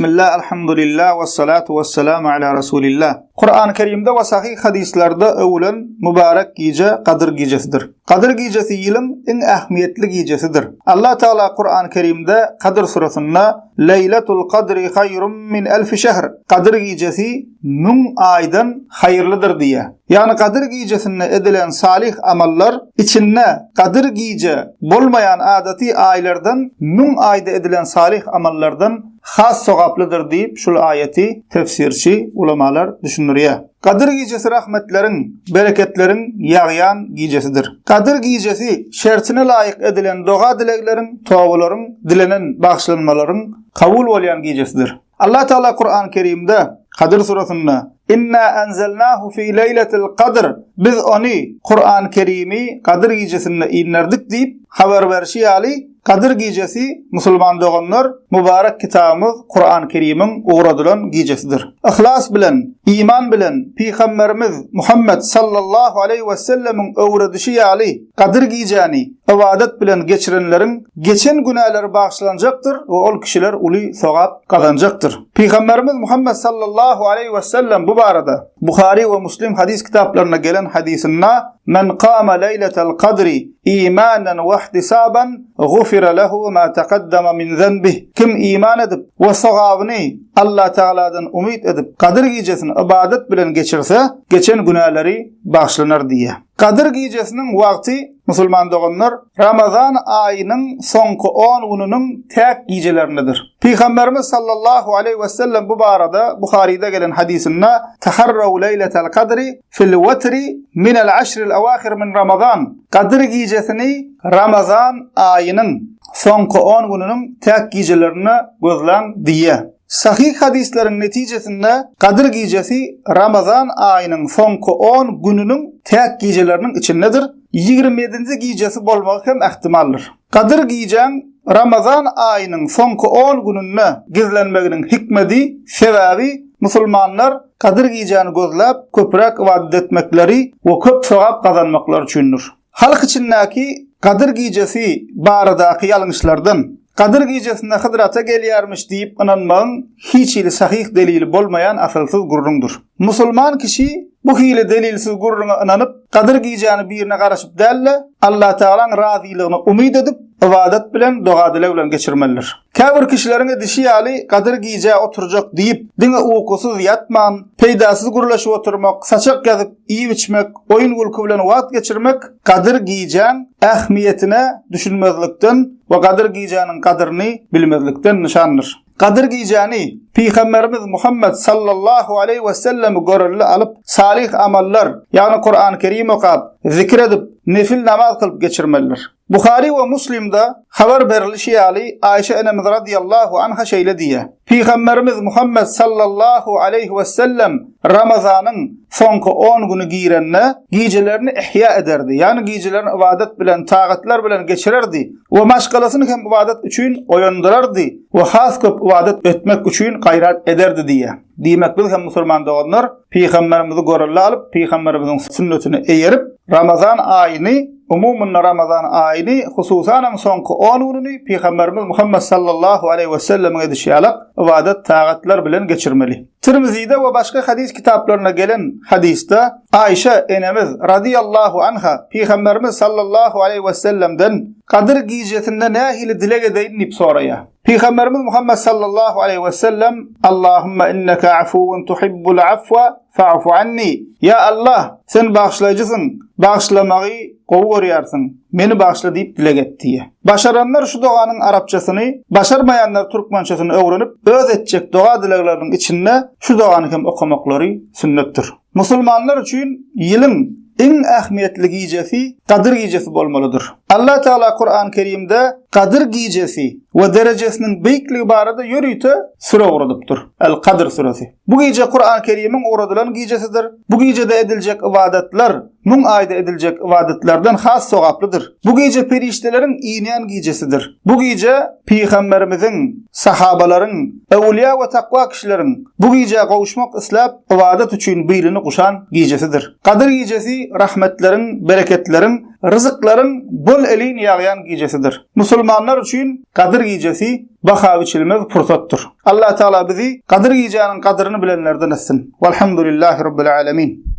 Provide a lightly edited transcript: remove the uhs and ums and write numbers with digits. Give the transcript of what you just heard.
Bismillah, alhamdulillah, wessalatu wessalamu ala Rasulillah. Kur'an-ı Kerimde we sahyh hadislarda öwülen mübarek gije Gadyr gijesidir. Gadyr gijesi ýylyň iň ähmiýetli gijesidir. Allah Teala Kur'an-ı Kerimde Kadyr surasynda Leýletul kadri haýrun min elfi şehr. Gadyr gijesi müň aýdan haýyrlydyr diýýär. Ýagny Gadyr gijesinde edilen salyh amallar içinde Gadyr gije bolmaýan adaty aýlardan müň aýda edilen salyh amallardan has sogaplydyr diýip şul aýaty tefsirçi ulamalar düşündirýär. Gadyr gijesi rahmetleriň, bereketleriň ýagýan gijesidir. Gadyr gijesi şertine laýyk edilen doga-dilegleriň, tobalaryň, dilenen bagyşlanmalaryň kabul bolýan gijesidir. Allah Teala Kur'an-ı Kerimde Kadyr surasynda Inna enzelnahu fi leýletil kadr Biz ony Kur'an-ı Kerimi Gadyr gijesinde inderdik diýip habar berşi ýaly Gadyr gijesi musulman doganlar mübarek kitabymyz Kur'an-ı Kerimiň ugradylan gijesidir. Yhlas bilen, iman bilen Pygamberimiz Muhammed sallallahu aleýhi we sellemiň öwredişi ýaly Gadyr gijäni ybadat bilen geçirenleriň geçen günäleri bagyşlanjakdyr we ol kişiler uly sogap gazanjakdyr. Pygamberimiz Muhammet sallallahu aleýhi we sellem bu barada Buhary we Muslim hadys kitaplarynda gelen hadysynda, Men kama leýletel kadri imanen we ihtisaban gufira lehu ma takaddama min zenbih. Kim iman edip we sogabyny Allatagaladan umyt edip Gadyr gijesini ybadat bilen geçirse, geçen günäleri bagyşlanar diýýär. Gadyr gijesiniň wagty, musulman doganlar, Ramazan aýynyň soňky on gününiň täk gijelerindedir. Pygamberimiz sallallahu aleýhi wesellem bu barada Buharyda gelen hadysynda, Taharraw leýletel kadri fil wetri minel aşril awahir min Ramazan, Gadyr gijesini Ramazan aýynyň soňky on gününiň täk gijelerinde gözläň diýýär. Sahyh hadyslaryň netijesinde Gadyr gijesi Ramazan aýynyň soňky on gününiň täk gijeleriniň içindedir, 27-nji gijesi bolmagy hem ähtimaldyr. Gadyr gijäň Ramazan aýynyň soňky on gününde gizlenmeginiň hikmedi, sebäbi, musulmanlar Gadyr gijäni gözläp, köpräk ybadat etmekleri we köp sogap gazanmaklary üçindir. Halk içindäki Gadyr gijesi baradaky ýalňyşlardan, Gadyr gijesinde Hydyr ata gelýärmiş diýip ynanmagyň hiç hili sahyh delili bolmaýan asylsyz gürrüňdir. Musulman kişi bu hili delilsiz gürrüňe ynanyp, Gadyr gijäni birine garaşyp däl-de, Allatagalaň razylygyny umyt edip, ybadat bilen, doga-dileg bilen geçirmelidir. Käbir kişileriň edişi ýaly Gadyr gijä oturjak diýip, diňe ukusyz ýatman, peýdasyz gürleşip oturmak, saçak ýazyp iýip-içmek, oýun-gülki bilen wagt geçirmek Gadyr gijäň ähmiýetine düşünmezlikden we Gadyr gijäniň gadyryny bilmezlikden nyşandyr. Gadyr gijäni Pygamberimiz Muhammet sallallahu aleýhi we sellemi görelde alyp, salyh amallar, ýagny Kurany Kerim okap, zikir edip, nefil namaz kylyp geçirmelidir. Buhary we Muslimde habar berilişi ýaly, Aýşe enemiz radyýallahu anha şeýle diýýär, Pygamberimiz Muhammet sallallahu aleýhi wesellem Ramazanyň soňky on güni girende, gijelerini ihýa ederdi, ýagny gijelerini ybadat bilen, tagatlar bilen geçirerdi we maşgalasyny hem ybadat üçin oýandyrardy we has köp ybadat etmek üçin gaýrat ederdi diýýär. Diýmek, biz hem musulman doganlar Pygamberimizi görelde alyp, Pygamberimiziň sünnetine eýerip, Ramazan aýyny, umumynda Ramazan aýyny, hususanam soňky on gününi Pygamberimiz Muhammet sallallahu aleýhi we sellemiň edişi ýalak ybadat, tagatlar bilen geçirmeli. Tirmizide we başga hadys kitaplarynda gelen hadysda Aýşa enemiz razyýallahu anha Pygamberimiz sallallahu aleýhi we sellemden Gadyr gijesinde nähili dileg edeýin diýip soraýar. Pygamberimiz Muhammet sallallahu aleýhi we sellem Allahumma inneke afuwun tuhibbul afwa fa'fu anni. Ýa Allah, sen bagyşlaýjysyň, bagyşlamagy gowy görýärsiň. Meni bagyşla diýip dileg etdi. Başaranlar şu doganyň arapçasyny, başarmaýanlar türkmençesini öwrenip, öz etjek doga-dilegleriniň içinde şu dogany hem okamaklary sünnetdir. Musulmanlar üçin ýylyň iň ähmiýetli gijesi Gadyr gijesi bolmalydyr. Allah Teala Kur'an Kerimde Gadyr gijesi we derejesiniň beýikligi barada ýörite süre ugradypdyr. El-Kadr süresi. Bu gije Kur'an Kerimiň ugradylan gijesidir. Bu gijede ediljek ybadatlar müň aýda ediljek ybadatlardan has sogaplydyr. Bu gije perişdeleriň inýän gijesidir. Bu gije pygamberimiziň, sahabalaryň, öwülýa we takwa kişileriň bu gijä gowuşmak isläp, ybadat üçin bilini guşan gijesidir. Gadyr gijesi rahmetleriň, bereketleriň. ryzyklaryň bol-elin ýagýan gijesidir. Musulmanlar üçin Gadyr gijesi baha biçilmez pursatdyr. Allah Tagala bizi Gadyr gijäniň gadyryny bilenlerden etsin. Walhamdulillahi Rabbil Alemin.